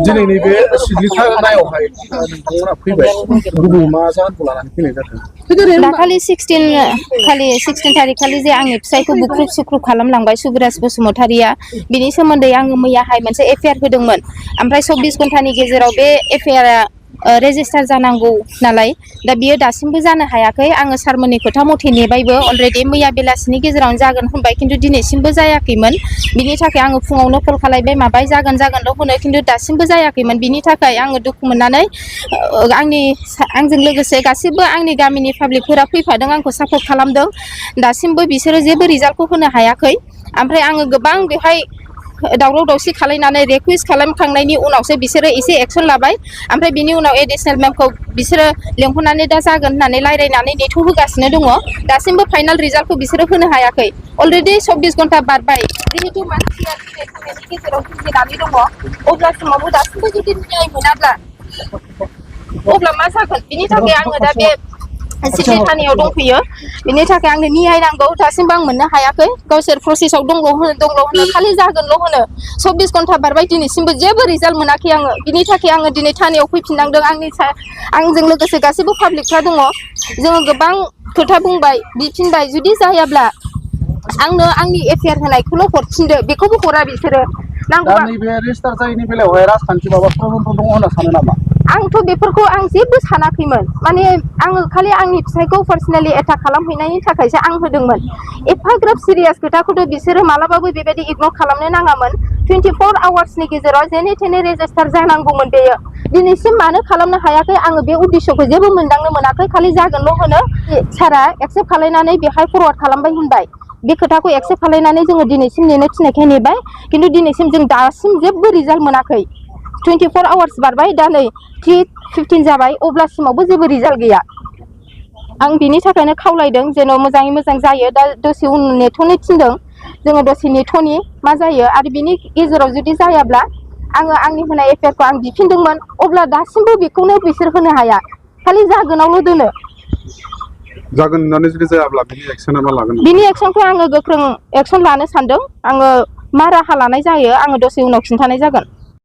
दिनैनि बे सिग्लिथारनायावहाय नोंथांमोना फैबाय गुबुन मा जाहोनखौ लानानै फैनाय जाखो दाखालि 16 थारिख खालि जे आंनि फिसायखौ बुख्रुब सुख्रुब खालामलांबाय सुबिराज बसुमतारिया बिनि सोमोन्दै आङो मैयाहाय मोनसे एफआइआर होदोंमोन ओमफ्राय 24 घन्टानि गेजेराव बे एफआइआरआ रेजिस्टार जानांगौ नालाय दा बियो दासिमबो जानो हायाखै आङो सारमोननि खोथा मथे नेबायबो अलरेडि मैया बेलासिनि गेजेरावनो जागोन होनबाय खिन्थु दिनैसिमबो जायाखैमोन बिनि थाखाय आङो फुङावनो कल खालामबाय माबाय जागोनल' होनो खिन्थु दासिमबो जायाखैमोन बिनि थाखाय आङो दुखु मोननानै आंजों लोगोसे गासिबो आंनि गामिनि पाब्लिकफोरा फैफादों आंखौ सापर्ट खालामदों दासिमबो बिसोरो जेबो रिजाल्टखौ होनो हायाखै ओमफ्राय आङो गोबां बेहाय दावराव दावसि खालामनानै रिकुवेस्ट खालामखांनायनि उनावसो बिसोरो एसे एक्सन लाबाय ओमफ्राय बिनि उनाव एडिशनेल मेमखौ बिसोरो लेंहरनानै दा जागोन होननानै रायज्लायनानै नेथ' होगासिनो दङ दासिमबो फाइनाल रिजाल्टखौ बिसोरो होनो हायाखै अलरेडि 24 घन्टा बारबाय जिहेतु मानसिया दिनै गेजेराव जुजिनानै दङ अब्लासिमावबो दासिमबो जुदि न्याय मोनाब्ला अब्ला मा जागोन बिनि थाखाय आङो दा बे सिटी थानायाव दंफैयो बिनि थाखाय आंनो न्याय नांगौ दासिमबो आं मोननो हायाखै गावसोर प्रसेसआव दंल' होनो खालि जागोनल' होनो 24 घन्टा बारबाय दिनैसिमबो जेबो रिजाल्ट मोनाखै आङो बिनि थाखाय आङो दिनै थानायाव फैफिननांदों आंजों लोगोसे गासैबो पाब्लिकफ्रा दङ जोङो गोबां खोथा बुंबाय बिफिनबाय जुदि जायाब्ला आंनो आंनि एफआइआर होनायखौल' हरफिनदो बेखौबो हरा बिसोरो दा नैबे रेजिस्टार जायैनि बेलायावहाय राजखान्थि माबा प्रब्लेम दङ होनना सानो नामा आंथ' बेफोरखौ आं जेबो सानाखैमोन माने आङो खालि आंनि फिसायखौ पार्सनेलि एटाक खालामहैनायनि थाखायसो आं होदोंमोन एफाग्राब सिरियास खोथाखौथ' बिसोरो मालाबाबो बेबायदि इगनर खालामनो नाङामोन 24 आवार्सनि गेजेराव जेने थेने रेजिस्टार जानांगौमोन बेयो दिनैसिम मानो खालामनो हायाखै आङो बे उद्देश्यखौ जेबो मोनदांनो मोनाखै खालि जागोनल' होनो सारा एक्सेप्ट खालामनानै बेहाय फरवार्ड खालामबाय होनबाय बे खोथाखौ एक्सेप्ट खालामनानै जोङो दिनैसिम नेनो थिननायखाय नेबाय खिन्थु दिनैसिम जों दासिम जेबो रिजाल्ट मोनाखै 24 आवार्स बारबाय दा नै 3:15 जाबाय अब्लासिमावबो जेबो रिजाल्ट गैया आं बिनि थाखायनो खावलायदों जेन' मोजाङै मोजां जायो दा दसे उन नेथ'नो थिनदों जोङो दसे नेथ'नि मा जायो आरो बिनि गेजेराव जुदि जायाब्ला आङो आंनि होनाय एफआइआरखौ आं बिफिनदोंमोन अब्ला दासिमबो बेखौनो बिसोर होनो हाया खालि जागोनावल' दोनो जागोन होननानै जुदि जायाब्ला बिनि एक्सना मा लागोन बिनि एक्सनखौ आङो गोख्रों एक्सन लानो सानदों आङो मा राहा लानाय जायो आङो दसे उनाव खिन्थानाय जागोन